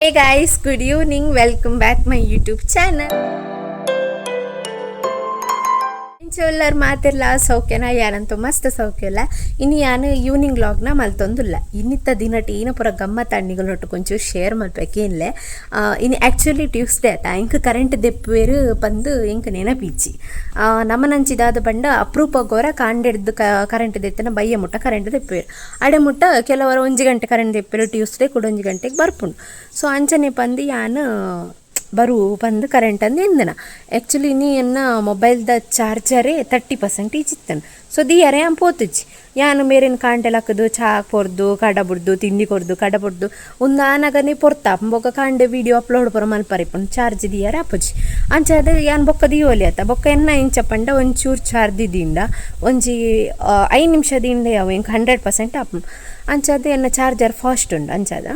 Hey guys, good evening. Welcome back my YouTube channel. ಇಂಚ ಮಾತೆರ್ಲ ಸೌಖ್ಯನ? ಯಾನಂತೂ ಮಸ್ತ್ ಸೌಖ್ಯ ಇಲ್ಲ. ಇನ್ನು ಯಾನು ಈವ್ನಿಂಗ್ ವ್ಲಾಗ್ನ ಮಲ್ತೊಂದುಲ್ಲ. ಇನ್ನಿತ್ತ ದಿನಟ್ ಏನ ಪೂರ ಗಮ್ಮತ್ ಅಣ್ಣಿಗಳು ಒಂಚೂರು ಶೇರ್ ಮಲ್ಪೇಕಿನ್ಲೆ. ಇನ್ನು ಆ್ಯಕ್ಚುಲಿ ಟ್ಯೂಸ್ಡೇ ಆತ, ಇಂಕ್ ಕರೆಂಟ್ ದೆಪ್ಪುವೆರು ಪಂದು ಎಂಕ್ ನೆನಪಿಜ್ಜಿ. ನಮನಂಚಿದಾದ ಪಂಡ ಅಪ್ರೂಪ ಗೋರ ಕಾಂಡೆಡ್ದು ಕರೆಂಟ್ ದೆತ್ತನ ಬಯ್ಯ ಮುಟ್ಟ ಕರೆಂಟ್ ದೆಪ್ಪುವೆರು. ಅಡೆ ಮುಟ್ಟ ಕೆಲವರ ಒಂಜಿ ಗಂಟೆ ಕರೆಂಟ್ ದೆಪ್ಪುವೆರು, ಟ್ಯೂಸ್ಡೇ ಕೂಡ ಒಂಜಿ ಗಂಟೆಗೆ ಬರ್ಪುಂಡು. ಸೊ ಅಂಚನೆ ಪಂದು ಯಾನು ಬರು ಪಂದು ಕರೆಂಟ್ ಅಂದು ಎಂದನ. ಆ್ಯಕ್ಚುಲಿ ನೀ ಎನ್ನ ಮೊಬೈಲ್ದ ಚಾರ್ಜರೇ 30% ಇಚ್ಚಿತ್ತನು. ಸೊ ದಿಯರೆ ಯಾನ್ ಪೋತುಜಿ. ಯಾನು ಮೇರಿನ ಕಾಂಡೆ ಲಕ್ಕದು ಚಾ ಕೊರ್ದು ಕಡ ಬುಡ್ದು ತಿಂಡಿ ಕೊರ್ದು ಕಡ ಬುಡ್ದು ಉಂದು ಆನಗನೇ ಪೊರ್ತ ಬೊಕ್ಕ ಕಾಂಡೆ ವೀಡಿಯೋ ಅಪ್ಲೋಡ್ ಪೂರ ಮಲ್ಪರೆ ಇಪ್ಪುಂಡು, ಚಾರ್ಜ್ ದಿಯರೆ ಆಪುಜಿ. ಅಂಚಾದ್ ಯಾನ್ ಬೊಕ್ಕ ದಿಯೋಲಿ ಅತ್ತ. ಬೊಕ್ಕ ಎನ್ನ ಇಂಚ ಪಂಡ ಒಂಚೂರು ಚಾರ್ಜ್ ದಿಂಡ ಒಂಜಿ 5 ನಿಮಿಷ ದಿಂಡ ಅವು ಎಂಕ್ 100% ಆಪುಂಡು. ಅಂಚಾದ್ ಎನ್ನ ಚಾರ್ಜರ್ ಫಾಸ್ಟ್ ಉಂಡು. ಅಂಚಾದ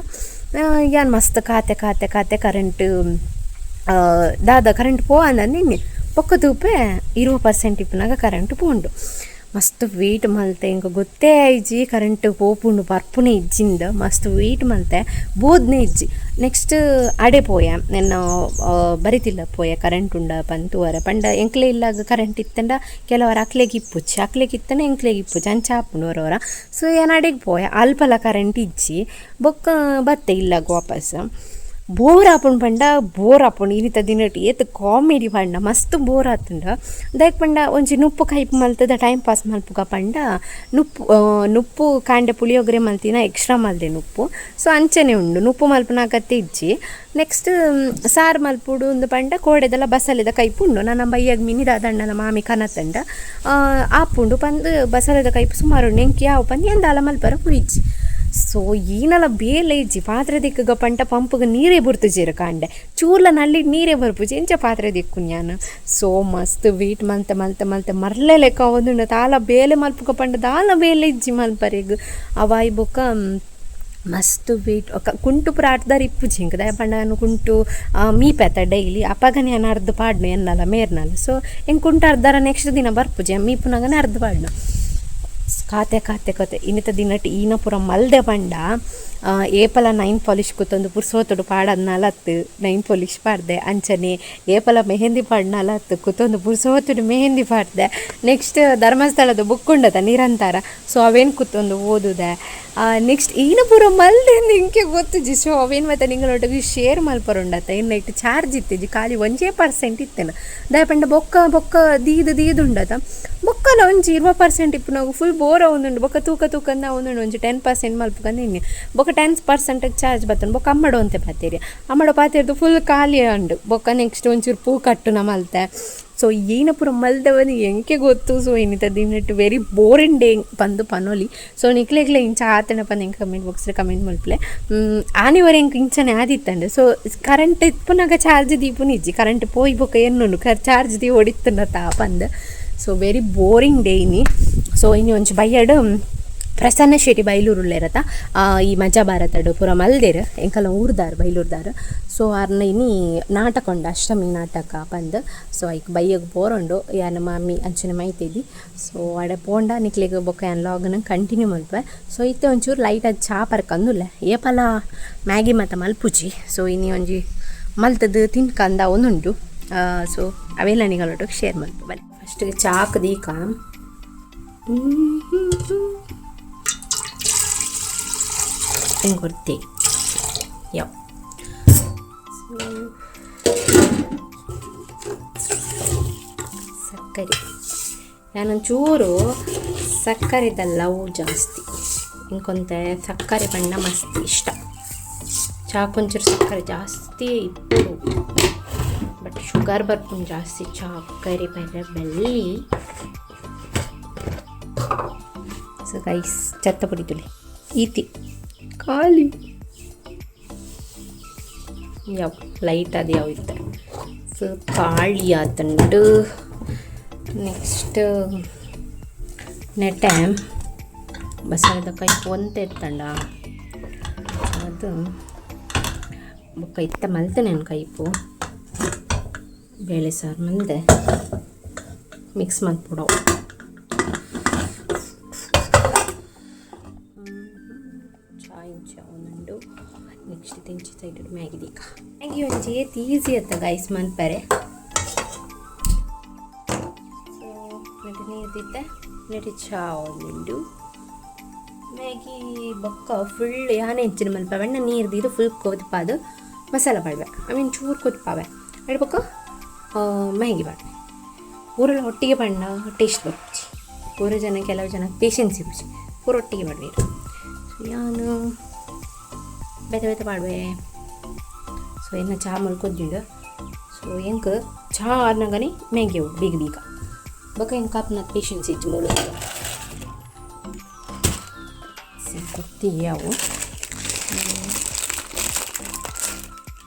ಯಾನ್ ಮಸ್ತ್ ಕಾತೆ ಕಾತೆ ಕಾತೆ ಕರೆಂಟ್ ದಾದ ಕರೆಂಟ್ ಪೋವಂದ ನಿನ್ನೆ. ಬೊಕ್ಕ ತೂಪೆ 20% ಇಪ್ಪುನಗ ಕರೆಂಟ್ ಪೋಂಡು. ಮಸ್ತ್ ವೆಯ್ಟ್ ಮಲ್ತೆ, ಎಂಕ್ ಗೊತ್ತೇ ಆಯ್ಜಿ ಕರೆಂಟ್ ಪೋಪುಂಡು ಬರ್ಪುನೆ ಇಜ್ಜಿಂದ. ಮಸ್ತ್ ವೆಯ್ಟ್ ಮಲ್ತೆ, ಬೋದ್ನೆ ಇಜ್ಜಿ. ನೆಕ್ಸ್ಟ್ ಅಡೆ ಪೋಯ, ಎನ್ನ ಬರಿತಿಲ್ಲ ಪೋಯ ಕರೆಂಟ್ ಉಂಡ ಪಂದ್ ತೂವರೆ. ಪಂಡ ಎಂಕ್ಲೆ ಇಲ್ಲಾಗ ಕರೆಂಟ್ ಇತ್ತಂಡ ಕೆಲವರ ಅಕ್ಲೆಗ್ ಇಪ್ಪುಜಿ, ಅಕ್ಲೆಗ್ ಇತ್ತಂಡ ಎಂಕ್ಲೆಗ್ ಇಪ್ಪುಜಿ, ಅಂಚ ಆಪುಂಡು ಒರ. ಸೊ ಯಾನ್ ಅಡೆಗ್ ಪೋಯ, ಅಲ್ಪಲ ಕರೆಂಟ್ ಇಜ್ಜಿ. ಬೊಕ್ಕ ಬತ್ತೆ ಇಲ್ಲಾಗ ವಾಪಸ್. ಬೋರ್ ಆಪುಂಡು ಪಂಡ ಬೋರ್ ಆಪುಂಡು. ಇನಿತ ದಿನಟ್ ಏತ್ ಕಾಮಿಡಿ ಪಂಡ ಮಸ್ತ್ ಬೋರ್ ಆತುಂಡು. ದಾಯೆಗ್ ಪಂಡ ಒಂಜಿ ನುಪ್ಪು ಕೈಪು ಮಲ್ತುದ ಟೈಮ್ ಪಾಸ್ ಮಲ್ಪುಗ ಪಂಡ ನುಪ್ಪು ನುಪ್ಪು ಕಾಂಡೆ ಪುಳಿಯೋಗರೆ ಮಲ್ತಿನ ಎಕ್ಸ್ಟ್ರಾ ಮಲ್ದೆ ನುಪ್ಪು. ಸೊ ಅಂಚನೆ ಉಂಡು, ನುಪ್ಪು ಮಲ್ಪುನ ಅಗತ್ಯ ಇಜ್ಜಿ. ನೆಕ್ಸ್ಟ್ ಸಾರು ಮಲ್ಪುಡು ಉಂದು ಪಂಡ ಕೋಡೆದಲ ಬಸಲೆದ ಕೈಪು ಉಂಡು. ನನ ಬಯ್ಯಗ್ ಮಿನಿ ದಾದಂಡಲ ಮಾಮಿ ಕನತಂಡ ಆಪುಂಡು ಪಂದ್ ಬಸಲೆದ ಕೈಪು ಸುಮಾರು ಉಂಡು, ಎಂಕ್ ಯಾವು ಪಂದ್ ಯಾನ್ ದಾಲ ಮಲ್ಪರ ಪೋಯಿಜ್ಜಿ. ಸೊ ಈನಲ ಬೇಲೆ ಇಜ್ಜಿ. ಪಾತ್ರೆ ದಿಕ್ಕುಗ ಪಂಟ ಪಂಪುಗ ನೀರೇ ಬುಡ್ತುಜೆರ್ ಕಾಂಡೆ, ಚೂರ್ಲ ನಲ್ಲಿ ನೀರೇ ಬರ್ಪುಜಿ, ಎಂಚ ಪಾತ್ರೆ ದಿಕ್ಕುನ್ ಯಾನ್? ಸೊ ಮಸ್ತ್ ವೆಯ್ಟ್ ಮಲ್ತೆ ಮಲ್ತೆ ಮಲ್ತೆ ಮರ್ಲೆ ಲೆಕ್ಕ ಆವೊಂದುಂಡು. ದಾಲ ಬೇಲೆ ಮಲ್ಪುಗ ಪಂಡ ದಾಲ ಬೇಲೆ ಇಜ್ಜಿ ಮಲ್ಪರೆಗ್. ಅವಾಯ್ ಬೊಕ್ಕ ಮಸ್ತ್ ವೆಯ್ಟ್ ಕುಂಟು ಪೂರ ಅರ್ಧರ್ ಇಪ್ಪುಜಿ ಎಂಕ್. ದಾಯೆ ಪಂಡ ಯಾನ್ ಕುಂಟು ಮೀಪೆತ ಡೈಲಿ, ಅಪಗನೆ ಯಾನ್ ಅರ್ದ್ ಪಾಡ್ನು ಎನ್ನಲ ಮೇರ್ನಲ. ಸೊ ಎಂಕ್ ಕುಂಟು ಅರ್ಧರ ನೆಕ್ಸ್ಟ್ ದಿನ ಬರ್ಪುಜಿ, ಮೀಪುನಗನೆ ಅರ್ದ್ ಪಾಡ್ನು. ಕಾತೆ ಕಾತೆ ಕಾತೆ ಇನ್ನಿತ ದಿನಟ್ ಈನ ಪೂರ ಮಲ್ದೆ ಪಂಡ ಏಪಲ ನೈನ್ ಪಾಲಿಶ್ ಕುತ್ತೊಂದು ಪುರ್ಸೋತುಡು ಪಾಡದ್ನಲತ್ತು ನೈನ್ ಪಾಲಿಶ್ ಪಾಡ್ದೆ. ಅಂಚನೆ ಏಪಲ ಮೆಹಂದಿ ಪಾಡ್ನಲತ್ತು ಕುತ್ತೊಂದು ಪುರ್ಸೋತುಡು ಮೆಹಂದಿ ಪಾಡ್ದೆ. ನೆಕ್ಸ್ಟ್ ಧರ್ಮಸ್ಥಳದ ಬುಕ್ ಉಂಡತ ನಿರಂತರ, ಸೊ ಅವೇನು ಕುತ್ತೊಂದು ಓದುದೆ. ನೆಕ್ಸ್ಟ್ ಈನ ಪೂರ ಮಲ್ದೆ ಎಂಕೆ ಗೊತ್ತುಜಿ. ಸೊ ಅವೇನು ಮತ್ತೆ ನಿಂಗಳೊಟ್ಟಿಗೆ ಶೇರ್ ಮಲ್ಪರುಂಡತ. ಇನ್ನು ಇಟ್ಟು ಚಾರ್ಜ್ ಇತ್ತಿಜಿ, ಖಾಲಿ 1% ಇತ್ತೇನೆ. ದಾಯೆ ಪಂಡ ಬೊಕ್ಕ ಬೊಕ್ಕ ದೀದ್ ದೀದುಂಡತ, ಬೊಕ್ಕಲ ಒಂಜಿ 20% ಇಪ್ಪುನಗ ಫುಲ್ ಬೋರ್ ಆವೊಂದುಂಡು. ಬೊಕ್ಕ ತೂಕ ತೂಕಂದ ಆವೊಂದುಂಡು. ಒಂಜಿ 10% ಮಲ್ಪುಗಂದು ಇನ್ನಿ ಬೊಕ್ಕ 10% ಚಾರ್ಜ್ ಬತ್ತುಂಡು. ಬೊಕ್ಕ ಅಮ್ಮಡ ಒಂತೆ ಪಾತೆರಿ, ಅಮ್ಮಡ ಪಾತೆರ್ದು ಫುಲ್ ಖಾಲಿ ಉಂಡು. ಬೊಕ್ಕ ನೆಕ್ಸ್ಟ್ ಒಂಚೂರು ಪೂ ಕಟ್ಟುನ ಮಲ್ತೆ. ಸೊ ಏನ ಪೂರ ಮಲ್ದವನಿ ಎಂಕೆ ಗೊತ್ತು. ಸೊ ಇನ್ನಿತ ದಿನಟ್ ವೆರಿ ಬೋರಿಂಗ್ ಡೇ ಪಂದು ಪನೊಲಿ. ಸೊ ನಿಕ್ಲೆಗ್ಲೆ ಇಂಚ ಆತನ ಪಂದು ಎಂಕ್ ಕಮೆಂಟ್ ಬಾಕ್ಸ್ ಕಮೆಂಟ್ ಮಲ್ಪಲೆ. ಆನಿವರೆ ಎಂಕ್ ಇಂಚನೆ ಆದಿತ್ತಂಡು. ಸೊ ಕರೆಂಟ್ ಇಪ್ಪುನಗ ಚಾರ್ಜ್ ದೀಪುನ ಇಜ್ಜಿ, ಕರೆಂಟ್ ಪೋಯಿ ಬೊಕ್ಕ ಎನ್ನುಂಡು ಚಾರ್ಜ್ ದೀ ಒಡಿತ್ತುಂಡ ತಾ ಪಂದ್. ಸೊ ವೆರಿ ಬೋರಿಂಗ್ ಡೇ ಇನಿ. ಸೊ ಇನಿ ಒಂಜಿ ಬಯ್ಯಡ್ ಪ್ರಸನ್ನ ಶೆಟ್ಟಿ ಬೈಲೂರುಲ್ಲೇರತ, ಈ ಮಜಾ ಭಾರತಡ್ ಪೂರ ಮಲ್ದೆರ್, ಎಂಕಲ್ನ ಊರ್ದಾರ್ ಬೈಲೂರ್ದಾರ್. ಸೊ ಆರ್ನ ಇನಿ ನಾಟಕ ಉಂಡು, ಅಷ್ಟಮಿ ನಾಟಕ ಪಂದ್. ಸೊ ಐಕ್ ಬಯ್ಯಗ್ ಪೋರುಂಡು ಯಾನ್ ಮಾಮಿ ಅಂಚನೆ ಮೈತಿದ್ದಿ. ಸೊ ಅಡೆ ಪೋಂಡ ನಿಕ್ಲೆಗ್ ಬೊಕ್ಕ ಯಾನ್ ಲಾಗ್ನ ಕಂಟಿನ್ಯೂ ಮಲ್ಪೆ. ಸೊ ಇತ್ತೆ ಒಂಚೂರು ಲೈಟ್ ಚಾ ಪರ್ಕಂದುಲ್ಲೆ, ಏಪಲ ಮ್ಯಾಗಿ ಮಾತ ಮಲ್ಪುಜಿ. ಸೊ ಇನಿ ಒಂಜಿ ಮಲ್ತದು ತಿನ್ಕಂದ ಒಂದುಂಡು. ಸೊ ಅವೆಲ್ಲ ನಿಗಳೊಟ್ಟಿಗೆ ಶೇರ್ ಮಲ್ಪು ಬಲೆ. ಫಸ್ಟ್ ಚಾಕ್ ದೀಕ ಕೊಡ್ತಿ ಯಾವ ಸಕ್ಕರೆ, ಯಾನೊಂಚೂರು ಸಕ್ಕರೆದ ಲವ್ ಜಾಸ್ತಿ ಇಂಕೊಂತೆ. ಸಕ್ಕರೆ ಬಣ್ಣ ಮಸ್ತ್ ಇಷ್ಟ. ಚಾಕೊಂಚೂರು ಸಕ್ಕರೆ ಜಾಸ್ತಿ ಇಪ್ಪುಡು, ಬಟ್ ಶುಗರ್ ಬರ್ಪುಂಡು ಜಾಸ್ತಿ ಚಾಕ್ಕರೆ ಬರ ಬಲ್ಲಿ. ಸೊ ಗೈಸ್, ಚತ್ತ ಪೊಡಿ ತುಲೆ ಈತಿ ಖಾಲಿ ಯಾವ ಲೈಟ್ ಅದು ಯಾವ ಇತ್ತೆ. ಸೊ ಖಾಲಿ ಆತುಂಡು. ನೆಕ್ಸ್ಟ್ ನೆಟೆ ಬಸಳೆದ ಕೈಪು ಒಂತೆ ಎತ್ತಂಡ ಅದು ಬೊಕ್ಕ ಇತ್ತ ಮಲ್ತೆ ನಾನು ಕೈಪು ಬೇಳೆ ಸಾರು ಮಲ್ದೆ ಮಿಕ್ಸ್ ಮಲ್ಪೊಡವು. ಚಾ ಇಂಚ ಒಂದುಂಡು. ನೆಕ್ಸ್ಟ್ ಇಂಚಿ ಸೈಡ್ ಮ್ಯಾಗಿ ದೀಕ. ಮ್ಯಾಗಿ ಒಂಜಿ ಏತ್ ಈಸಿ ಅತ್ತ ಗೈಸ್ ಮನ್ಪರೆ. ಸೊ ನೆಟ್ ನೀರು ದಿತ್ತೆ, ನೆಟ್ ಚಾ ಉಂಡು. ಮ್ಯಾಗಿ ಬೊಕ್ಕ ಫುಲ್ ಯಾನೆ ಹೆಚ್ಚಿನ ಮನ್ಪವೆ, ನೀರು ದೀದು ಫುಲ್ ಕೊದಿಪಾದು ಮಸಾಲ ಪಾಡ್ವೆ, I mean ಚೂರು ಕೊದಿಪಾವೆ. ಅಡ್ ಬೊಕ್ಕ ಮ್ಯಾಗಿ ಪಾಡ್ವೆ. ಪೂರೆಲ್ಲ ಒಟ್ಟಿಗೆ ಪಂಡ ಟೇಸ್ಟ್ ಬರ್ಪುಜಿ. ಪೂರ ಜನ, ಕೆಲವು ಜನ ಪೇಷನ್ಸ್ ಇಪ್ಪುಜಿ, ಪೂರ ಒಟ್ಟಿಗೆ ಪಾಡ್ವೆರ್. ಸೊ ಯಾನು ಬೇತೆ ಬೇತೆ ಪಾಡ್ವೆ. ಸೊ ಎನ್ನ ಚಾ ಮಲ್ಕೊದ್ದಿಂಡು. ಸೊ ಎಂಕ್ ಚಾ ಆರ್ನಗನೆ ಮ್ಯಾಗಿ ಅವು ಬೇಗ ಬೇಗ. ಬೊಕ ಎಂಕ್ ಆಪುನ ಪೇಷನ್ಸ್ ಇಜ್ಜಿ ಮೂಲು. ಕೊತ್ತಿ ಅವು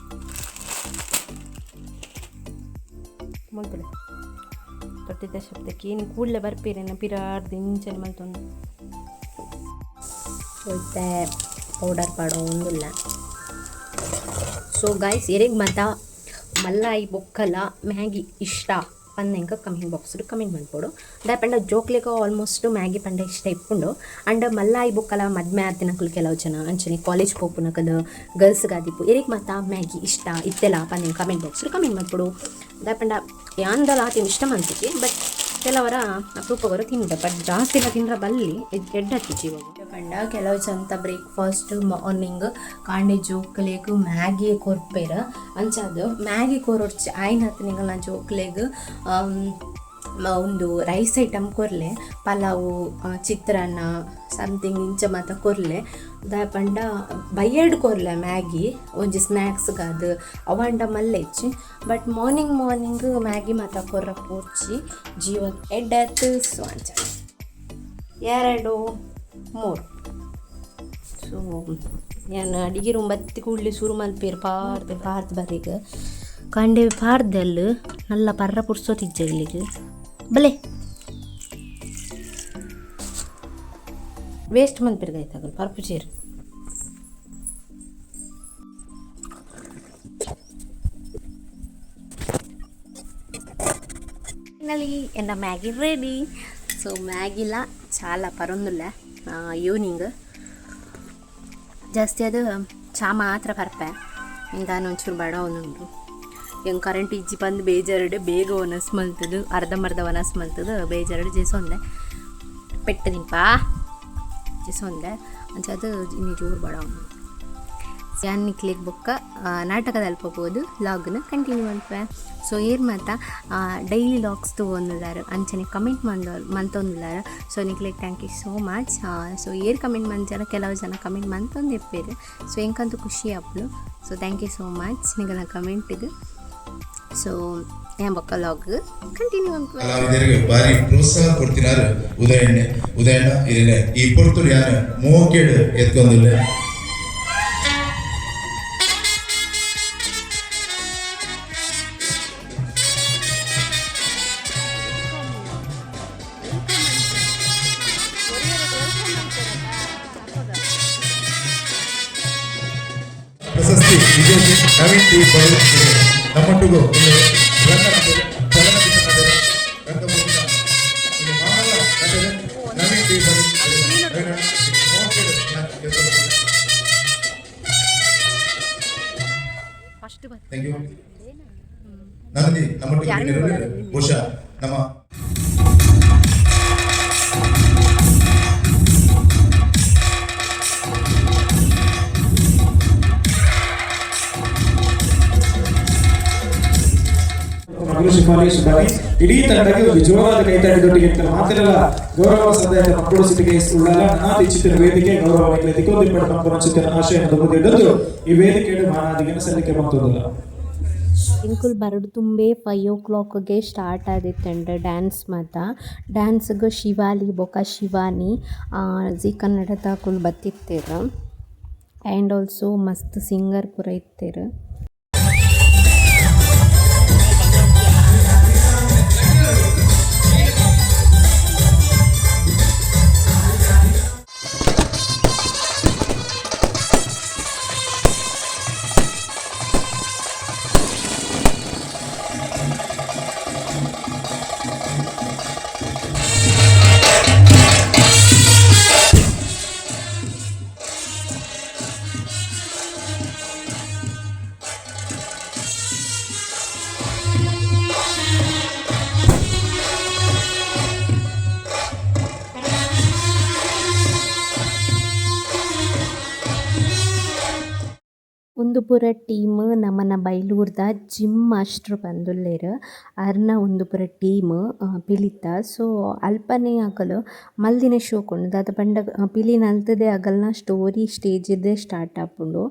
ಮಲ್ತಲೆ ತೊಟ್ಟಿದ್ದ ಶಬ್ದಕ್ಕೆ ಏನು ಕೂಡಲೇ ಬರ್ಪೇರೆನ ಪಿರಾರ್ದು ಇಂಚನೆ ಮಲ್ತೊಂದು. ಸೊ ಇತ್ತೆ ಪೌಡರ್ ಪಾಡೊಂದುಲ್ಲ. ಸೊ ಗಾಯ್ಸ್, ಎರೆಗ್ ಮಾತ ಮಲ್ಲಾಯಿ ಬೊಕ್ಕಲ ಮ್ಯಾಗಿ ಇಷ್ಟ ಪಂದ್ ಕಮೆಂಟ್ ಬಾಕ್ಸ್ ಕಮೆಂಟ್ ಮನ್ಪೊಡು. ದಾಯೆ ಪಂಡ ಜೋಕ್ಲೆಗ್ ಆಲ್ಮೋಸ್ಟ್ ಮ್ಯಾಗಿ ಪಂಡ ಇಷ್ಟ ಇಪ್ಪುಂಡು. ಅಂಡ್ ಮಲ್ಲಾಯಿ ಬೊಕ್ಕಲ ಮದ್ಮೆ ಆತಿನಕುಲು ಕೆಲವು ಜನ, ಅಂಚನೆ ಕಾಲೇಜ್ ಪೋಪುನಕುಲು ಗರ್ಲ್ಸ್ ಗಾದಿಪ್ಪು, ಎರೆಗ್ ಮಾತ ಮ್ಯಾಗಿ ಇಷ್ಟ ಇತ್ತೆಲ ಪಂದ್ ಕಮೆಂಟ್ ಬಾಕ್ಸ್ ಕಮೆಂಟ್ ಮನ್ಪೊಡು. ದಾಯೆ ಪಂಡ ಯಾನ್ದಲ ಆತಿನ ಇಷ್ಟ ಮನ್ಪುಜಿ, ಬಟ್ ಕೆಲವರ ಅಪರೂಪಗರ ತಿಂದ, ಬಟ್ ಜಾಸ್ತಿ ಎಲ್ಲ ತಿಂದ್ರ ಬಲ್ಲಿ, ಎಡ್ಡೆ ಇವಾಗ. ಪಂಡ ಕೆಲವು ಜನ ಬ್ರೇಕ್ಫಾಸ್ಟ್ ಮಾರ್ನಿಂಗ್ ಕಾಂಡೆ ಜೋಕ್ಲೆಗ್ ಮ್ಯಾಗಿ ಕೊರ್ಪೆರ್. ಅಂಚಾದ್ ಮ್ಯಾಗಿ ಕೊರೊಡ್ಚಿ, ಆಯ್ನತ್ ನಿಗಲ್ನ ಜೋಕ್ಲೆಗ್ ಉಂದು ರೈಸ್ ಐಟಮ್ ಕೊರ್ಲೆ, ಪಲಾವು, ಚಿತ್ರಾನ್ನ, ಸಮಥಿಂಗ್ ಇಂಚ ಮಾತ ಕೊರ್ಲೆ. ದಾಯೆ ಪಂಡ ಬಯ್ಯಡ್ ಕೊರ್ಲೆ ಮ್ಯಾಗಿ ಒಂಜಿ ಸ್ನ್ಯಾಕ್ಸ್ಗಾದ್, ಅವಾಂಡ ಮಲ್ಲೆಚ್ಚಿ. ಬಟ್ ಮಾರ್ನಿಂಗ್ ಮಾರ್ನಿಂಗ್ ಮ್ಯಾಗಿ ಮಾತ ಕೊರ್ರ ಪೋರ್ಚಿ, ಜೀವಗ್ ಎಡ್ಡೆ ಆತ್. ಸೊ ಅಂಚ ಎರಡು ಮೂರು. ಸೊ ಯಾನ್ ಅಡಿಗೆ ರೂಮ್ ಬತ್ತಿ ಕೂಡ್ಲೆ ಶುರು ಮಲ್ಪೇರು ಪಾರ್ದ್ ಪಾರ್ದ್ ಬರೀಗ ಕಾಂಡೆ ಪಾರ್ದೆ. ಅಲ್ಲು ನಲ್ಲ ಪರ್ರ ಪುರ್ಸೊತಿಜ್ಜ ಇಲ್ಲಿಗೆ ಬಲೆ ವೇಸ್ಟ್ ಮನ್ಪೆರ್ ಗೈತಾಗಲ್ ಪರ್ಪುಜೇರು. ಫೈನಲಿ ಎನ್ನ ಮ್ಯಾಗಿ ರೆಡಿ. ಸೊ ಮ್ಯಾಗಿಲ ಚಾಲ ಪರೊಂದುಲ್ಲ. ಈವ್ನಿಂಗ್ ಜಾಸ್ತಿ ಅದು ಚಾ ಮಾತ್ರ ಪರ್ಪೆ. ಇಂದಾನ ಒಂಚೂರು ಬಡ ಒಂದುಂಡು. ಹೆಂಗೆ ಕರೆಂಟ್ ಇಜ್ಜಿ ಬಂದು ಬೇಜಾರುಡು ಬೇಗ ಒನಸ್ ಮಲ್ತದು, ಅರ್ಧಂಬರ್ಧ ಒನಸ್ ಮಲ್ತದು ಬೇಜಾರುಡು ಜೇಸೊಂದೆ ಪೆಟ್ಟು ತಿನ್ಪಾ ಜೇಸೊಂದೆ. ಅಂಚ ಅದು ಇನ್ನು ಜೋರು ಬಡ ಉಂಡು. ಯಾನ್ ನಿಕ್ಲೆಗ್ ಬೊಕ್ಕ ನಾಟಕದ ಅಲ್ಪ ಪೋದು ಲಾಗ್ನ ಕಂಟಿನ್ಯೂ ಮಲ್ಪೆ. ಸೊ ಏರ್ ಮಾತ ಡೈಲಿ ಲಾಗ್ಸ್ ತೂವೊಂದುಲ್ಲಾರ್, ಅಂಚನೆ ಕಮೆಂಟ್ ಮಂತೊಂದುಲ್ಲಾರ್, ಸೊ ನಿಕ್ಲೆಗ್ thank you so much. So ಏರ್ ಕಮೆಂಟ್ ಮಂಜನ, ಕೆಲವು ಜನ ಕಮೆಂಟ್ ಮಂತೊಂದು ಇಪ್ಪೆರ್. ಸೊ ಎಂಕಂತೂ ಖುಷಿ ಆಪುಂಡು. So thank you so much ನಿಗಲ ಕಮೆಂಟ್ಗ್. ಸೊ ಯಾನ್ ಬೊಕ್ಕ ಲಾಗ್ ಕಂಟಿನ್ಯೂ ಮಲ್ಪುವೆ. ಕಲಾವಿದರಿಗೆ ಭಾರಿ ಪ್ರೋತ್ಸಾಹ ಕೊಡ್ತಿನಾರು ಉದಯಣ್ಣೆ. ಉದಯಣ್ಣ ಇರಲೆ ಈ ಪೊರ್ತುಡು ಯಾನ್ ಮೋಕೆಡ್ ಎತ್ಕೊಂದಿಲ್ಲ. ಪ್ರಶಸ್ತಿ ವಿಜೇತೆ ನವೀನ್ ಡಿ ಬೈಲ್ ನಮ್ಮೊಟ್ಟಿಗೂ. ಇಲ್ಲಿ ರಂಗ ನಟರು, ಚಲನಚಿತ್ರ ನಟರು, ರಂಗಭೂಮಿಯ ಇಲ್ಲಿ ಮಹಾನ್ ನಟರು ನವೀನ್ ಡಿ ಬೈಲ್. ನವೀನ್ ಅಣ್ಣ, ಮೋಕೆಡ್ ಯಾನ್ ಎತ್ಕೊಂದಿಲ್ಲ. ಫಸ್ಟ್. Thank you. ನನ್ನಲ್ಲಿ ನಮ್ಮೊಟ್ಟಿಗೆ ಗಣ್ಯರು, ಬಹುಶಃ ನಮ್ಮ ಮಗಳು ಶಿಫಾಲಿ, ಶುಭಾನಿ, ಇಡೀ ತಂಡಕ್ಕೆ ಒಂದು ಜೋರಾದ ಕೈತಾಟಿದೊಟ್ಟಿಗೆ ಅಂತ ಮಾತಿರಲ್ಲ ಗೌರವ ಸದಾಯತ ಮಕ್ಕಳು ಸಿಟಿಗೆ ಉಳ್ಳಾಲ ಅನಾಥ ಇಚ್ಛಿತ ವೇದಿಕೆ ಗೌರವ ದಿಕ್ಕೋದಿಪ್ಪಡ ಪಂಪನ ಆಶಯವನ್ನು ಮುಂದಿಡಲು ಈ ವೇದಿಕೆಯನ್ನು ಮಾನಾದಿಗೆ ಸಲ್ಲಿಕೆ ಮಾಡ್ತದಲ್ಲ. ಎಂಕುಲು ಬರಡು ತುಂಬೆ 5 ಓ ಕ್ಲಾಕ್ಗೆ ಸ್ಟಾರ್ಟ್ ಆದಿತ್ತಂಡ ಡ್ಯಾನ್ಸ್ ಮಾತ. ಡ್ಯಾನ್ಸ್ಗ್ ಶಿವಾಲಿ ಬೊಕ ಶಿವಾನಿ ಜೀ ಕನ್ನಡದಕುಲು ಬತ್ತಿತ್ತೆರ್. ಆ್ಯಂಡ್ ಆಲ್ಸೋ ಮಸ್ತ್ ಸಿಂಗರ್ ಪೂರ ಇತ್ತೆರ್. ಉಂದು ಪೂರ ಟೀಮ್ ನಮನ ಬೈಲೂರ್ದ ಜಿಮ್ ಮಾಸ್ಟರ್ ಪಂದುಲ್ಲೆರ್ ಅರ್ನ ಉಂದು ಪೂರ ಟೀಮ್ ಪಿಲಿತ. ಸೊ ಅಲ್ಪನೆ ಅಕುಲು ಮಲ್ದಿನ ಶೋಕು ಉಂಡು ದಾದ ಪಂಡ ಪಿಲಿ ನಲ್ತುದೆ ಅಗಲ್ನ ಸ್ಟೋರಿ ಸ್ಟೇಜ್ ದೆ ಸ್ಟಾರ್ಟ್ ಆಪುಂಡು.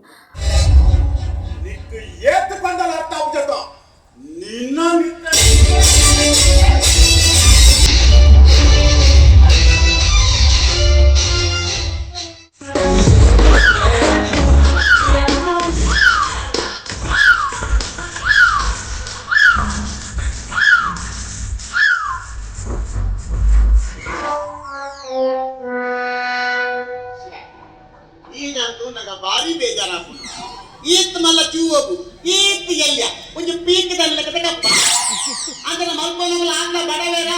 ನಿಕ್ಕು ಏತ್ ಪಂಡಲ ಅರ್ಥ ಆಪುಜತ ನಿನ್ನ ಮಿತ್ತ. ಈಗಂತೂ ನಂಗೆ ಭಾರಿ ಬೇಜಾರಾಪುಂಡು. ಈತ್ ಮಲ್ಲ ಚೂವಗು ಈತ್ ಎಲ್ಯ ಒಂಜಿ ಪೀಕ್ ಲೆಕ್ಕದ ಕಪ್ಪ ಅಂದ್ರೆ ಮಲ್ಪನವಲ್ಲ ಆಂಗ್ಲ ಬಡವೇರ.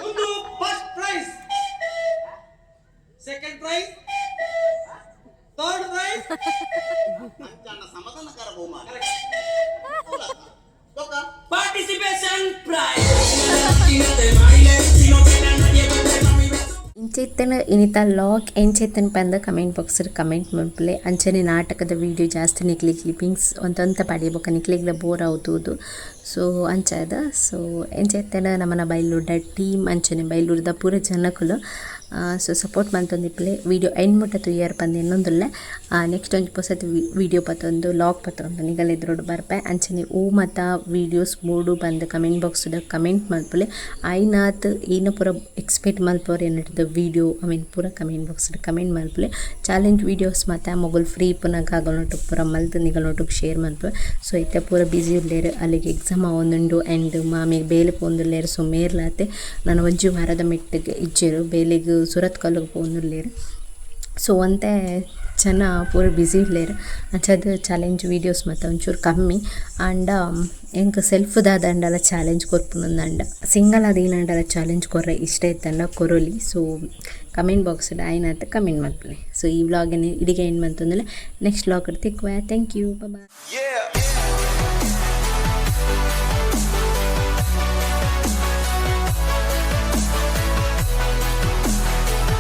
ಒಂದು first prize, second prize, third prize. ಅಂಚಾನ ಸಮಾಧಾನಕರ ಬಹುಮಾನ ಬೊಕ್ಕ ಪಾರ್ಟಿಸಿಪೇಷನ್ ಪ್ರೈಸ್. ಇಂಚೆತ್ತನ ಇನಿತ ಲಾಗ್ ಎಂಚೆತ್ತನ ಪಂದ ಕಮೆಂಟ್ ಬಾಕ್ಸ್ ಕಮೆಂಟ್ ಮಲ್ಪುಲೆ. ಅಂಚನೆ ನಾಟಕದ ವೀಡಿಯೋ ಜಾಸ್ತಿ ನಿಕ್ಲೆ ಕ್ಲಿಪ್ಪಿಂಗ್ಸ್ ಒಂತೊಂತ ಪಡೆಯಬೊಕ ನಿಕ್ಲೆಗ್ಲ ಬೋರ್ ಆವತೂದು. ಸೊ ಅಂಚಾದ ಸೊ ಎಂಚೆತ್ತನ ನಮನ ಬೈಲೂರ್ದ ಟೀಮ್ ಅಂಚನೆ ಬೈಲೂರ್ದ ಪೂರ ಜನಕುಲು ಸೊ ಸಪೋರ್ಟ್ ಮಲ್ತೊಂದಿಪ್ಪುಲೆ. ವೀಡಿಯೋ ಎಂಡ್ ಮುಟ್ಟ ತೂಯರ್ ಪಂದ್ ಎನ್ನೊಂದುಲ್ಲೆ. ನೆಕ್ಸ್ಟ್ ಒಂಜಿ ಪೊಸತ್ ವೀಡಿಯೋ ಪತ್ತೊಂದು ಲಾಗ್ ಪತ್ತೊಂದು ನಿಗಲ್ ಎದುರುಡು ಬರ್ಪೆ. ಅಂಚನೆ ಓ ಮತ ವೀಡಿಯೋಸ್ ಬೋಡು ಪಂದ್ ಕಮೆಂಟ್ ಬಾಕ್ಸ್ ಕಮೆಂಟ್ ಮಲ್ಪುಲೆ. ಆಯ್ನಾತ್ ಏನ ಪೂರ ಎಕ್ಸ್ಪೆಕ್ಟ್ ಮಲ್ಪುವರ್ ಎನ್ನಟದ ವೀಡಿಯೋ I mean ಪೂರ ಕಮೆಂಟ್ ಬಾಕ್ಸ್ ಕಮೆಂಟ್ ಮಲ್ಪುಲೆ. ಚಾಲೆಂಜ್ ವೀಡಿಯೋಸ್ ಮಾತ ಮೊಗಲ್ ಫ್ರೀ ಇಪ್ಪುನಗ ಅಗಲ್ನೊಟ್ಟು ಪೂರ ಮಲ್ತ್ ನಿಗಲ್ನೊಟ್ಟುಗು ಶೇರ್ ಮಲ್ಪುವೆ. ಸೊ ಇತ್ತೆ ಪೂರ ಬಿಸಿ ಉಲ್ಲೆರ್, ಅಲ್ಲಿಗೆ ಎಕ್ಸಾಮ್ ಆವೊಂದುಂಡು ಆ್ಯಂಡ್ ಮಾಮಿಗ್ ಬೇಲೆ ಪೋವೊಂದುಲ್ಲೆರ್. ಸೊ ಮೇರ್ಲಾತೆ ನನ ಒಂಜಿ ವಾರದ ಮೆಟ್ಟಿಗೆ ಇಜ್ಜೆರ್, ಬೇಲೆಗ್ ಸುರತ್ಕಲ್ಗ್ ಪೋವೊಂದುಲ್ಲೆರ್. ಸೊ ಒಂತೆ ಜನ ಪೂರ ಬಿಸಿ ಉಲ್ಲೆರ್. ಅಂಚಾದ್ ಚಾಲೆಂಜ್ ವೀಡಿಯೋಸ್ ಮಾತ ಒಂಚೂರು ಕಮ್ಮಿ. ಆಂಡ ಎಂಕ್ ಸೆಲ್ಫ್ ದಾದಂಡಲ ಚಾಲೆಂಜ್ ಕೊರ್ಪುನಂದಂಡ ಸಿಂಗಲ್ ಆದ್ ಚಾಲೆಂಜ್ ಕೊರ್ರೆ ಇಷ್ಟ ಇತ್ತಂಡ ಕೊರೊಲಿ. ಸೊ ಕಮೆಂಟ್ ಬಾಕ್ಸ್ ಆಯ್ನಾತ್ ಕಮೆಂಟ್ ಮಲ್ಪುಲೆ. ಸೊ ಈ ವ್ಲಾಗ್ ಇಡಿಗೆ ಎಂಡ್ ಮಂತೊಂದುಲ್ಲೆ. ನೆಕ್ಸ್ಟ್ ವ್ಲಾಗ್ ತಿಕ್ಕುವೆ. Thank you, bye. Yeah.